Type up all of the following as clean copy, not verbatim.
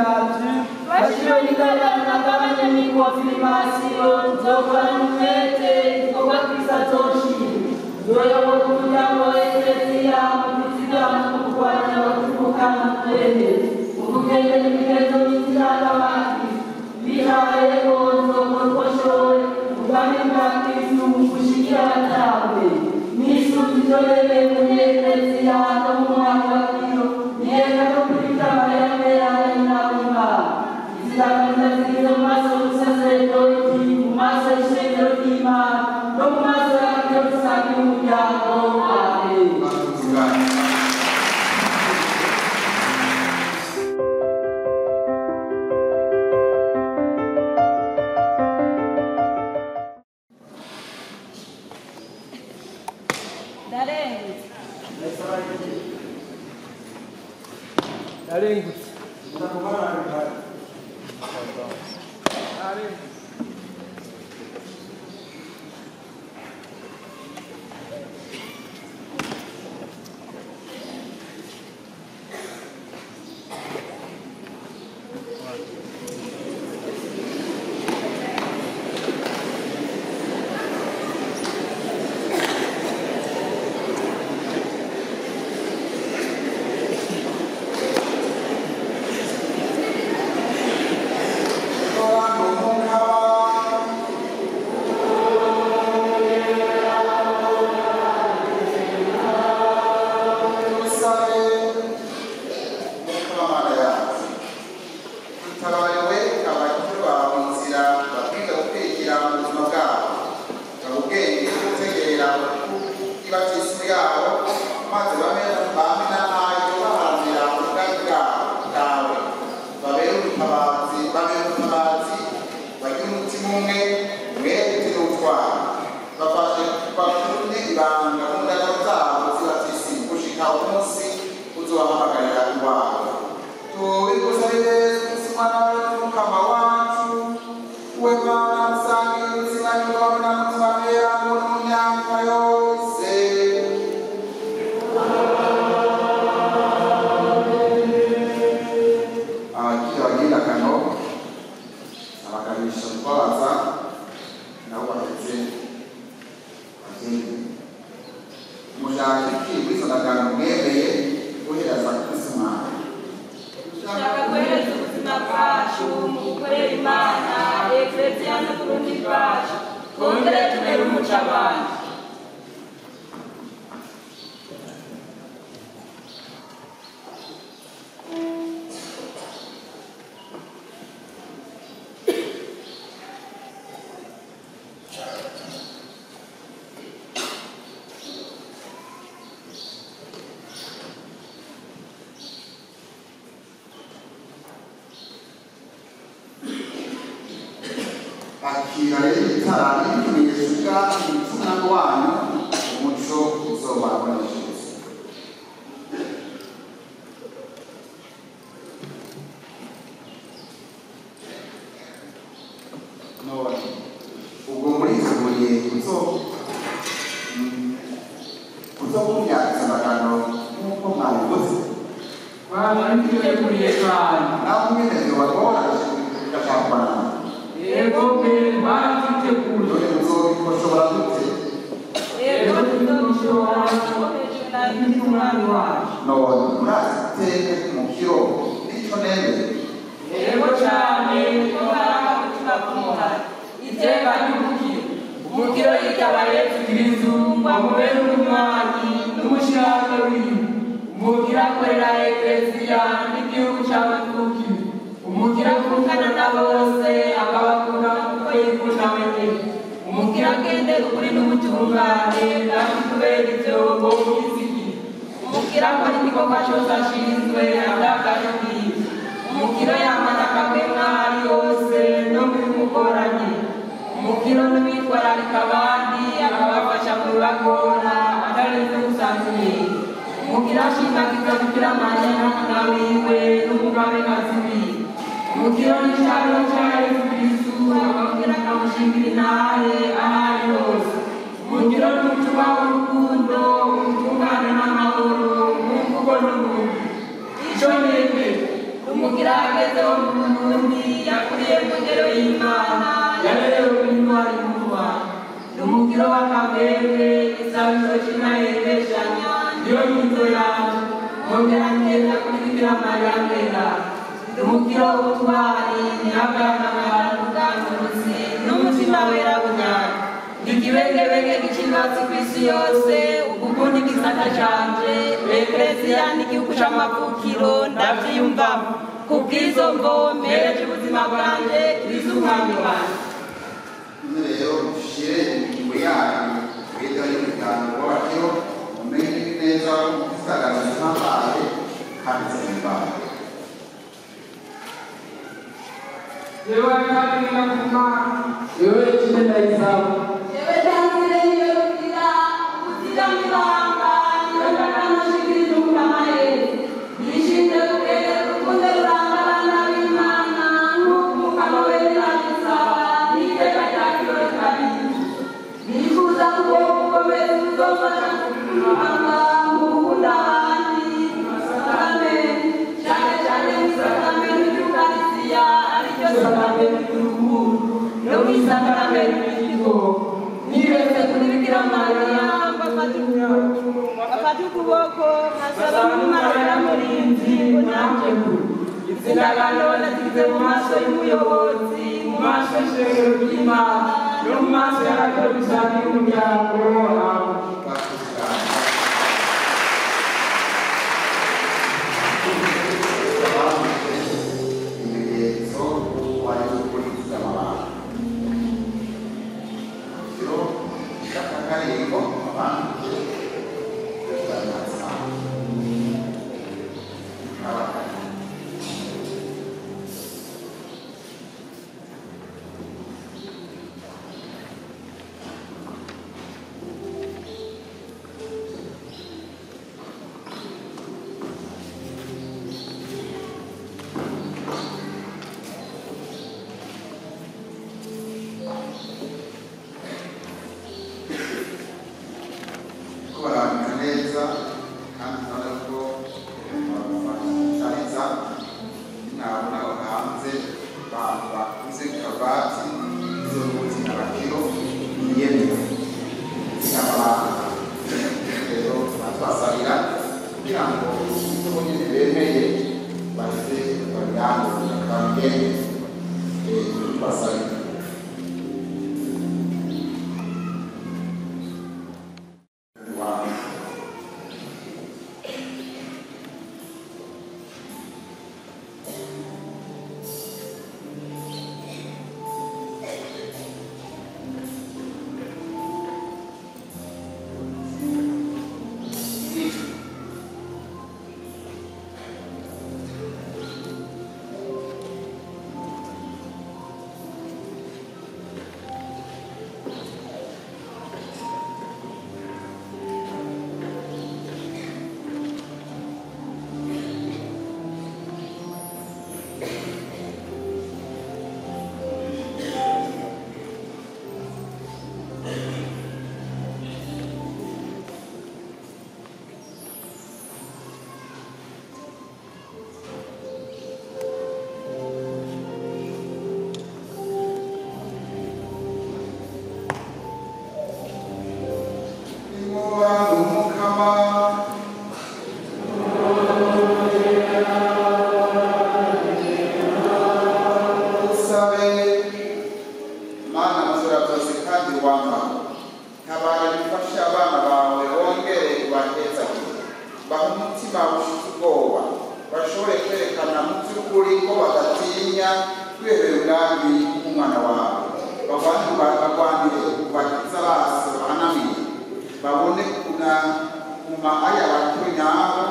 yacu. Bashiro n'ingabirano na konfirmasiyo nzokorana umwete igikorwa Kristo azoshima. Nzoyoboka umuryango wa Ekleziya mu kuzigama no kurwanya abatuvukana twemeye, mu kugendera imigenzo myiza iranga abakristo. Bihayeho nzokora uko nshoboye ubwami bwa Kristo bushikire abatambuye. Nisunze ivyo nemeye muri Ekleziya no mu mwanya wa Kiro, niyemera no kwita Mariya Mweranda nyina w'Imana. Izi ziri mu maso y'umusaseredoti, mu maso y'ishengero ry'Imana, no mu maso y'abakiro dusangiye umuryango. Amen. Ndarengutse. Akira rero itara n'ikimenyetso cy'umutima wanyu, umuco uzobaboneshereza. None ubwo muriteguye kuzogumya isabagano nk'uko mwabivuze? Twabiteguye cyane. Naho mwene vyobagora gashakwana. Yego mbe baraziteguye. None muzobishobora gute? Yego tuzobishobora n'umwami wacu. None murazi iteka ry'umukiro n'ico nemeye? Yego cyane. Kuko baranga umutima k'umuhari. Iteka ry'umukiro. Umukiro yitaba Yesu Kristo ngo amubere umunywanyi n'umushaka wiwe. Umukiro akorera Ekleziya n'igihugu c'abavukiye. Umukiro akundana na bose akabakunda kuko yikunda wenyine. Umukiro agendera ukuri n'ubutungane kandi kubera ivyo bomwizigiye. Umukiro akora igikorwa cose ashinzwe atakajugiye. Umukiro yamana akamwe ari yose no mu bimukoranye. Umukiro n'uwitwararika abandi akabafasha mu bibagora atarinze gusanzwe. Umukiro ashimagiza Bikira Mariya n'umwana wiwe n'umugabekazi wiwe. Umukiro n'icaro ca Yesu Kristo akongera akamushingira intahe aho ari hose. Umukiro n'umutima w'urukundo, ubutungane n'amahoro mu mvugo no mu ngiro. Ico nemeye, Umukiro Umukirageze wo mu Burundi yakuriye mu ngero y'Imana yaberewe n'intwari mu Rwanda. Ndi umukiro w'Akamwebwe isanzwe c'intahembeshanya niyo nyito yanje nkongera ngenda kuri Bikira Mariya Mweranda. Ndi umukiro w'ubutwari ntihagaragara ubwanguruzi n'umutima wera bunyana. Ndi ikibengebenge gicirwatsi kw'isi yose ugukunda igisata canje Ekleziya n'igihugu c'amavukiro ndavyiyumvamo. Kubw'izo mvo mpereje ubuzima bwanje Kristu umwami wanje. None rero mushire ingingo yanyu mwebwe y'umuryango w'abakiro mumenye neza ko mufise agakiza ihambaye kandi zihimbaye. Jewe kandi ndakumana, jewe Jide Ndayisaba. Jewe Dansire Niyorugira, kuzigama ibanga niyo ndakanoshikiriza Umukama Yesu. Nishinze kugendera urukundo ruranga abana b'Imana nk'uko Umukama wera abisaba n'iteka rya kiro kabiri. Nifuza ko gukomeza uzofasha kuhanga mu gukunda abandi mu masakaramentu, cane cane mw'isakaramentu ry'Ukaristiya ariryo sakaramentu ry'urukundo no mw'isakaramentu ry'ikigo. Niretse kuri Bikira Mariya mbafate ukuboko nkasaba n'umumarayika murinzi ngo nanje Izi ndagano nazigize mu maso y'umuyobozi, mu maso y'ishengero ry'Imana no mu maso y'abakiro rusange y'umuryango. Murakoze cyane. Abanditse ibimenyetso wari gukurikiza amabanga. Urugero cy'akakaringo abanditse kugaragaza abakara. Ko barandika neza kandi urabona ko bafashariza nabona hanze abantu bakuze karuvati izo ruzi abakiro biyemeza amabanga. Rero batwasabira kugira ngo ibyo bo nyene bemeye baheze babirangure babigende. Tubasabira. Wow. Nimubana Umukama. Dusabe. Mana muzora byose kandi wambaho, tabara bifashe abana bawe wongere ubahezagire, bahe umutima ushize ubwoba, bashobore kwerekana mu by'ukuri ko badatinya kwihebera ubwami nk'umwana wawe. Bagwanire ubakiza base bahanamiye, babone kuguma ari abato nyabo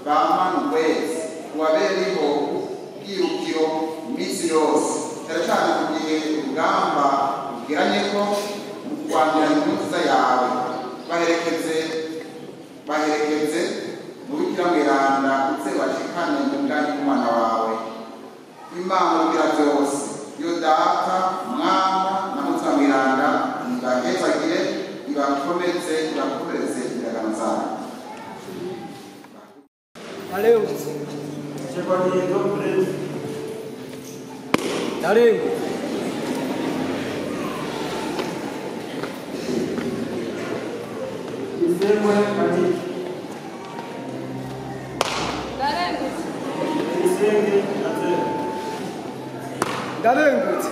bamana ukwezi, ubabere ubwirukiro iminsi yose, cyane cyane mu gihe urugamba rugeranye ko mu kurwanira inkuru yawe. Baherekeze baherekeze mu Bikira Mweranda uze bashikane mu bwanyu bw'umwana wawe. Imana rugira byose, yo Data, Mwana na Mutima Mweranda, ibahezagire, ibakomeze, ibakomereze indagano zanyu. Allez, Chevalier Dombre, Ndarengutse. Isemwe Aniki. Ndarengutse. Tuyisenge Nazaire. Ndarengutse.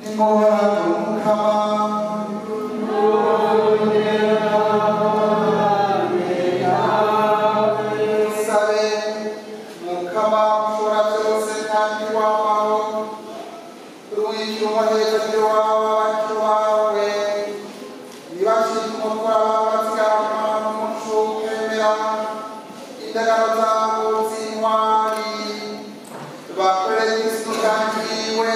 Nimora Mukama. Sabe Mukama ushobora byose kandi w'amahoro, ruwicira umuhezagiro wawe abakiro bawe, ntibacike umutwaro w'abazigamwa n'umuco w'ukwemera, indagano zabo z'intwari, bakorere Kristo kandi wiwe.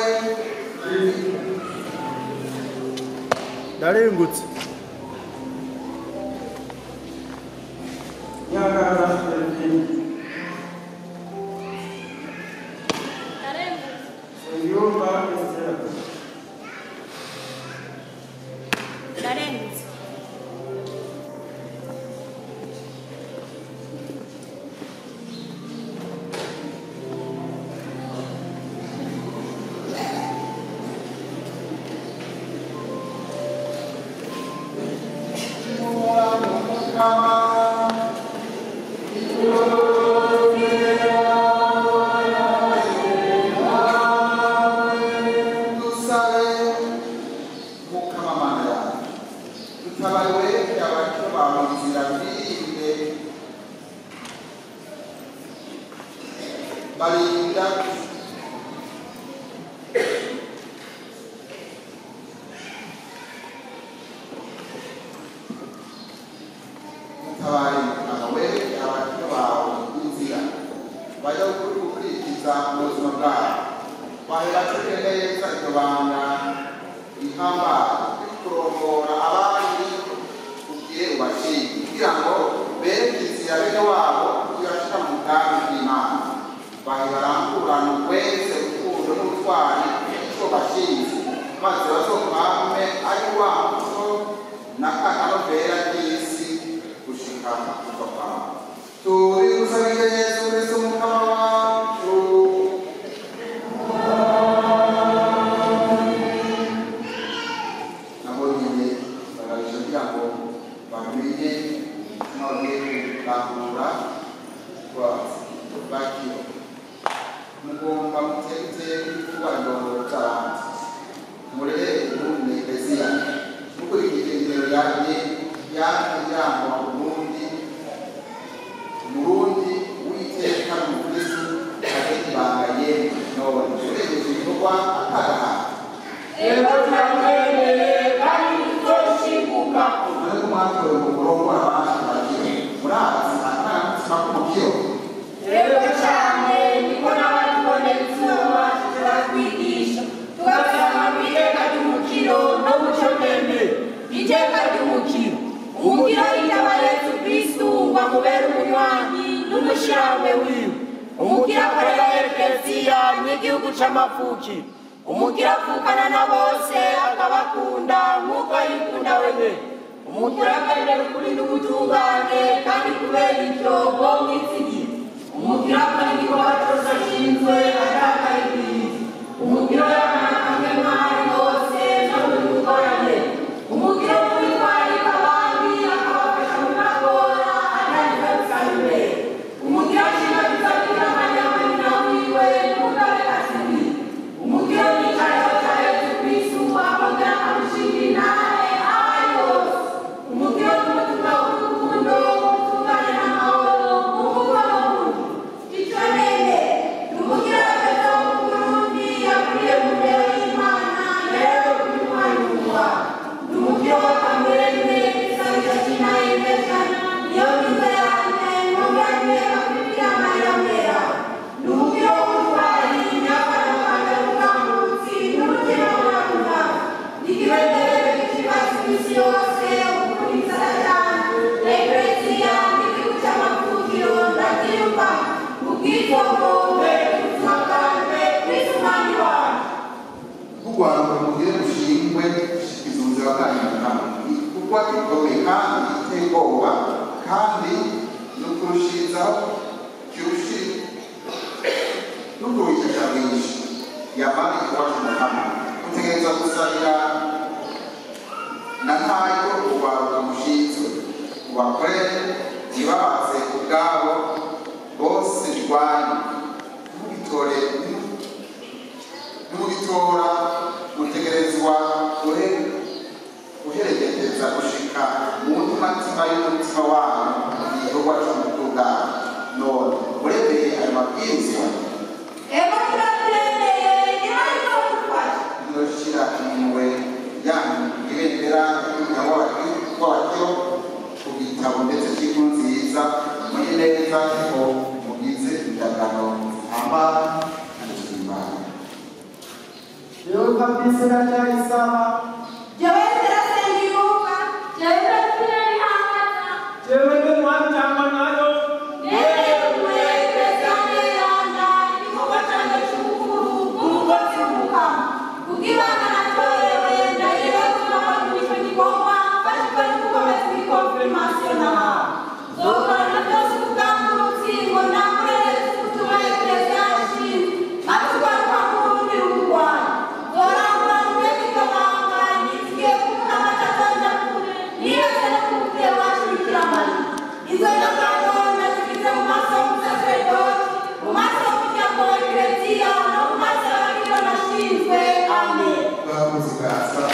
Ndarengutse. Nyakara Delphine. Ndarengutse. Nsengiyumva Esther. Ndarengutse. Nimora Mukama. Dusabe Mukama Mana yacu, dutabare wereke abakiro bawe inzira birinde barinda mutabare Mukama wereke abakiro bawe inzira bajya gukurikiza mu buzima bwabo, bahe bacike neza iryo banga rihambaye ryo kurongora abandi ugire ubashinge kugira ngo bereke inzira bene wabo ibashira mu bwami bw'Imana, bahe barangurane urweze urukundo n'ubutwari ico bashinze, maze bazokwame ari wa muco na ka kanovera k'isi gushika kuva kwawe. Tubigusabire Yesu Kristo Mukama wacu. Nabo nyine barabisha kugira ngo bamenye ubutumwa bagiye kurangura bakiro. Mugomba mutere kuba indongoro z'abandi, murere ubundi Ekleziya mukurikije indero yanjye irangwa ubundi Umurundi w'iteka n'umukristo agenda ibanga yemwe none urengeje ibikorwa atagahato. Ego turabyemeye kandi tuzoshinguka. None ko mwatowe ngo murongore abandi bakiro, murazi akarangamutima k'umukiro. Ego cyane niko n'abatubonera izuba turatwigisha tugasanga mu iteka ry'umukiro no mu cyo nemeye. Iteka ry'umukiro, umukiro yitaba Yesu Kristu ngo amubere umunywanyi n'umushyirahamwe wiwe. Umukiro akorera Ekleziya n'igihugu c'amavukiro. Umukiro avukana na bose akabakunda nk'uko yikunda wenyene. Umukiro agendera ukuri n'ubutungane kandi kubera ivyo bomwizigiye. Umukiro akora igikorwa cose ashinzwe atakaye kw'isi. Umukiro yamana kamwe nk'ahari hose no mu ngorane. Umukiro witwararika abandi akabafasha mu magora atarize gusaba imbere. Umukiro ashimagiza Bikira Mariya nyina wiwe n'umugabekazi wiwe. Umukiro n'icarero ca Yesu Kristu akongera akamushingira intahe aho ari hose. Umukiro n'umutima w'urukundo, ubutungane n'amahoro, umuco n'ukuri. Ico nene ni umukiro w'akeza wo mu Burundi yakuriye mu ndero y'Imana yarewe kuri Muhanyurwa. Ni umukiro w'akamwemwe, igisabisho c'intahemeshana, niyo ngizo yanje, nkongera nkeka kuri Bikira Mariya Mweranda. Ni umukiro w'ubutwari, nyakaramakanda n'ubwambutsi, n'umutima w'uburamutama. Ni ikibeterere gishibasi kw'isi yose, ukuri gisata cane, Ekleziya n'igihugu c'amavukiro ndavyiyumva. Ubwitogombe, ubuzima bwanje, Kristu Umwami wacu. Kurwanya mugire mushingwe gushikiza ubuzima bwanyu Mukama, igikorwa gikomeye kandi giteye ubwoba kandi no kurushizaho kirushi no kuruhisha bwinshi yamara igikorwa cy'Umukama mutegereza gusabira na ntayo urwaruka mushinzwe ubakorere ntibabaze ubwabo bose birwanye ntimugitore mutegereza. Ubwirizwa uhererekeza gushika mu ntimatima y'umutima wanyu igikorwa c'ubutungane. None muremeye ayo mabwirizwa? Ego, turabyemeye, Imana izodufasha. Muzoshira iminwe yanyu ibendera y'umuryango w'abakiro ku gitabo ndetse cy'inkuru nziza, mumenye neza ko mugize indagano zihambaye kandi z'Imana. Jewe Fabrice Ndacayisaba. Jewe Estera Nsengiyumva. Jewe Delphine Nihangana. Jewe Benoit Ntangwanayo. Nemeye kumenya Eklezia Nteranda igikorwa canje c'ubukuru bw'umugozi w'Umukama. Kubw'ibanga natorewe, ndahiriwe kuzakora ico gikorwa mfashijwe n'ugukomeza iyi konfirmasiyo nahawe. Nzokorana byose ubwangurutsi ngo ndangure neza ubutumwa Eklezia yashinze, maze urwaruka rw'Uburundi rurwanye. Nzorangurana umwete iryo banga, nizigiye ko Umukama atazonja kure, nibese no ku muvyeyi wacu Bikira Mariya. Izo ndagano ndazigize mu maso y'umusaseredoti, mu maso y'umuryango wa Eklezia no mu maso y'abakiriya nashinzwe. Amen. Bakoze bwaza.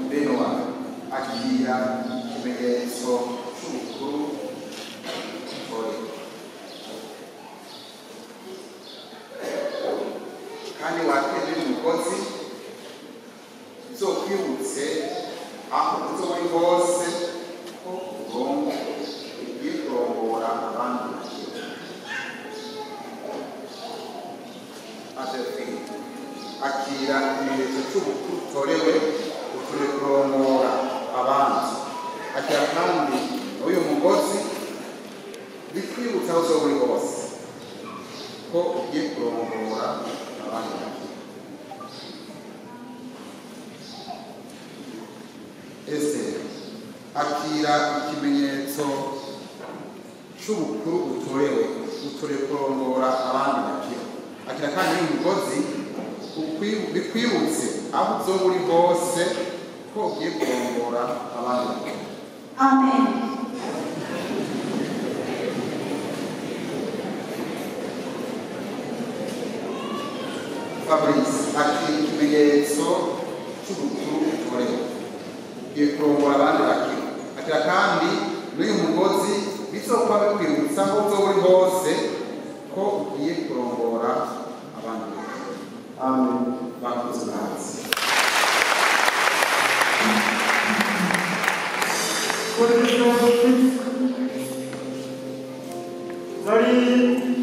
Benoit, akira ikimenyetso c'ubukuru utorewe, kandi wakire n'umugozi uzokwibutse aho uzoba uri hose ko ugomba ugiye kurongora abandi bakire. Adelphine, akira ikimenyetso c'ubukuru utorewe, utorewe kurongora abandi. Akira kandi n'uyu mugozi bikwibutsa aho uzoba uri hose ko ugiye kurongora abandi bakire. Esther, akira ikimenyetso c'ubukuru utorewe, utorewe kurongora abandi bakire. Akira kandi n'umugozi bikwibutse aho uzoba uri hose ko ugiye kurongora abandi bakire. Amen. Fabrice, akira ikimenyetso c'ubukuru utorewe, ugiye kurongora abandi bakire. Akira kandi n'uyu mugozi bizokuba bikwibutsa aho uzoba uri hose ko ugiye kurongora abandi bakire. Amen. Bakoze bazi. Position fixe. Zari.